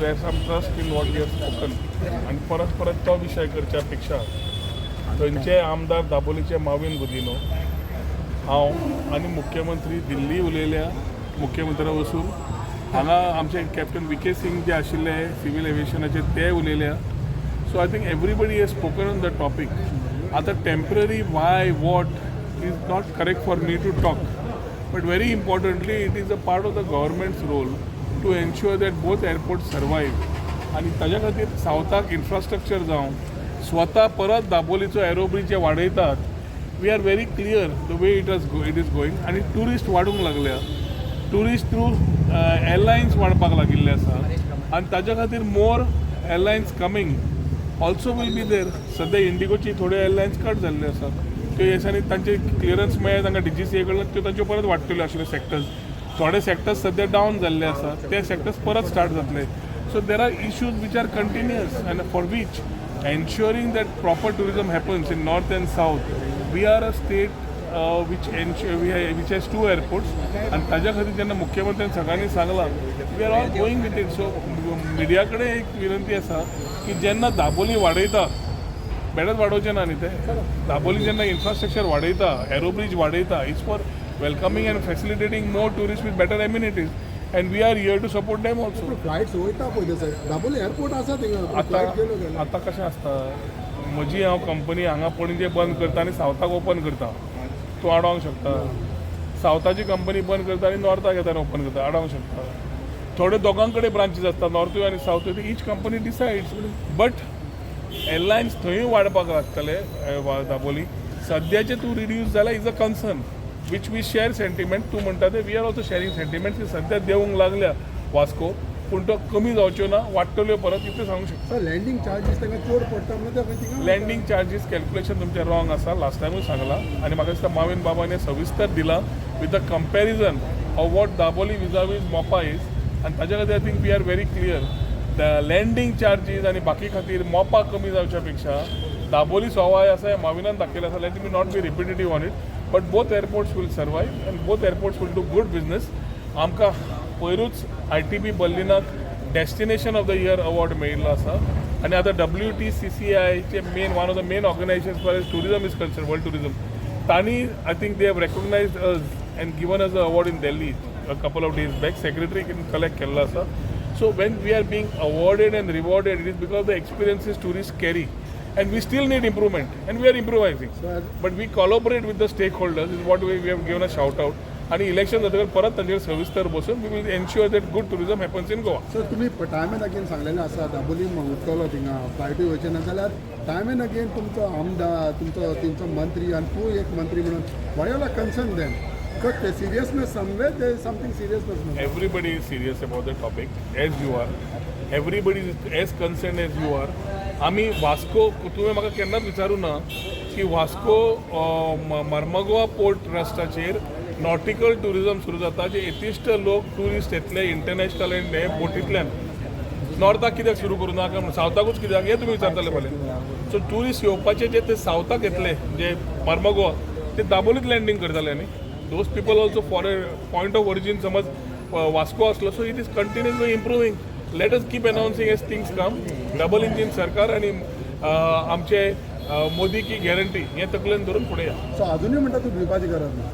to have some trust in what we have spoken. आनी परत परत तो विशय करच्या पेक्षा थंयचे आमदार दाबोलीचे माविन गुदिनो, हांव आनी मुख्यमंत्री दिल्ली उलयल्या. मुख्यमंत्र्या वचून हांगा आमचे कॅप्टन वी के सिंग जे आशिल्ले सिवील एविएशनाचे ते उलयल्या. So I think everybody has spoken on the topic. आतां temporary why, what is not correct for me to talk, but very importantly, it is a part of the government's role to ensure that both airport survive. आनी ताज्या खातीर सावथाक infrastructure जावं, स्वता परत दाबोलीचो aerobridge जे वाडयतात, we are very clear the way it is going. आनी tourist वाडूंक लागल्या, ट्युरिस्ट थ्रू एरलायन्स वाडपाक लागिल्ले आसा आनी ताज्या खातीर more airlines coming also will be there. सद्या इंडिगोची थोड्यो एरलायन्स कट जाल्ल्यो आसा. त्यो दिसांनी तांचे क्लियरन्स मेळ्ळें तांकां डीजीसीए कडल्यान, त्यो तांच्यो परत वाडटल्यो आशिल्ल्यो सेक्टर्स. थोडे सेक्टर्स सद्या डावन जाल्ले आसा, ते सेक्टर्स परत स्टार्ट जातले. So there are issues which are continuous and for which ensuring that proper tourism happens in north and south. We are a state which has two airports आनी ताज्या खातीर जेन्ना मुख्यमंत्र्यान सगळ्यांनी सांगलां, we are all going with it. So media कडेन एक विनंती आसा की जेन्ना दाबोली वाडयता, बेठेच वाडोवचें ना न्ही ते. दाबोली जेन्ना इन्फ्रास्ट्रक्चर वाडयता, एरोब्रिज वाडयता, it's for welcoming and facilitating more tourist with better amenities, and we are here to support them also. Flights वयता पळय थंयसर, दाबोली एअरपोर्ट आसा थिंगा. आतां फ्लायट गेलो गेलो. आतां कशें आसता, म्हजी हांव कंपनी हांगा पणजे बंद करता आनी सावथाक ओपन करता, तूं आडोवंक शकता? सावथाची कंपनी बंद करता आनी नॉर्थाक येता आनी ओपन करता, आडोवंक शकता? थोडे दोगां कडेन ब्रांचीस आसता, नॉर्थूय आनी सावथूय. Each company decides, but airlines थंयूय वाडपाक लागतले. दाबोली सद्याचे तूं रिड्यूस जाल्यार is a concern which we share sentiment. तूं म्हणटा ते we are also sharing sentiment की सद्या देंवूंक लागल्या वास्को, पूण तो कमी जावच्यो ना, वाडटल्यो परत, इतलें सांगूंक शकता. सर, लँडींग चार्जीस तांकां चड पडटा म्हणून ते खंय थिंगा. लँडींग चार्जीस कॅल्क्युलेशन तुमचें रॉंग आसा. लास्ट टायमूय सांगलां आनी म्हाका दिसता माविन बाबान हें सविस्तर दिलां with the comparison of what Dabolim vis-a-vis Mopa is. आनी ताच्या खातीर I think we are very clear, the landing charges आनी बाकी खातीर मोपा कमी जावच्या पेक्षा दाबोली सवाय आसा हें माविनान दाखयलें आसा. Let me not be repetitive on it, but both airports will survive and both airports will do good business. आमकां पयरूच ITB बर्लिनाक destination of the year award मेळिल्लो आसा आनी आतां डब्ल्यू टी सी सी आयचे main, one of the main organization for tourism is concern, world tourism, तांणी I think they have recognized us and given us a award in Delhi a couple of days back. Secretary collect केल्लो आसा. So when we are being awarded and rewarded, it is because the experiences tourist carry, and we still need improvement and we are improvising, but we collaborate with the stakeholders is what we have given a shout out. आणि election जातकीर परत तांचेर सविस्तर बसून we will ensure that good tourism happens in Goa. Sir, तुमी time and again सांगलेलें आसा, दाबोली उरतलो, थिंगा फ्लायटूय वयचे ना जाल्यार टायम एंड अगेन तुमचो आमदार, तुमचो तुमचो मंत्री आनी तूं एक मंत्री म्हणून, why all are concern then? Because ते seriousness, somewhere there is something seriousness. Everybody is serious about the topic as you are. Everybody is as concerned as you are. आमी वास्को, तुवें म्हाका केन्नाच विचारूं ना की वास्को मर्मगोवा पोर्ट ट्रस्टाचेर नॉटिकल ट्युरिजम सुरू जाता, जे येतिश्ट लोक ट्युरिस्ट येतले इंटरनॅशनल एंड हे बोटींतल्यान. नॉर्थाक कित्याक सुरू करूं नाका म्हणून, सावथाकूच कित्याक, हें तुमी विचारतले फाल्यां. सो ट्युरिस्ट येवपाचे जे ते सावथाक येतले, जे मर्मगोवा, ते दाबोलीत लँडींग करताले न्ही. Those people also for a point of origin समज वास्को आसलो. So it is continuously improving. Let us keep announcing as things come. Double engine सरकार आनी आमचे मोदी की गॅरंटी हें तकलेन धरून फुडें या. सो अजुनूय म्हणटा तूं भिवपाची गरज ना?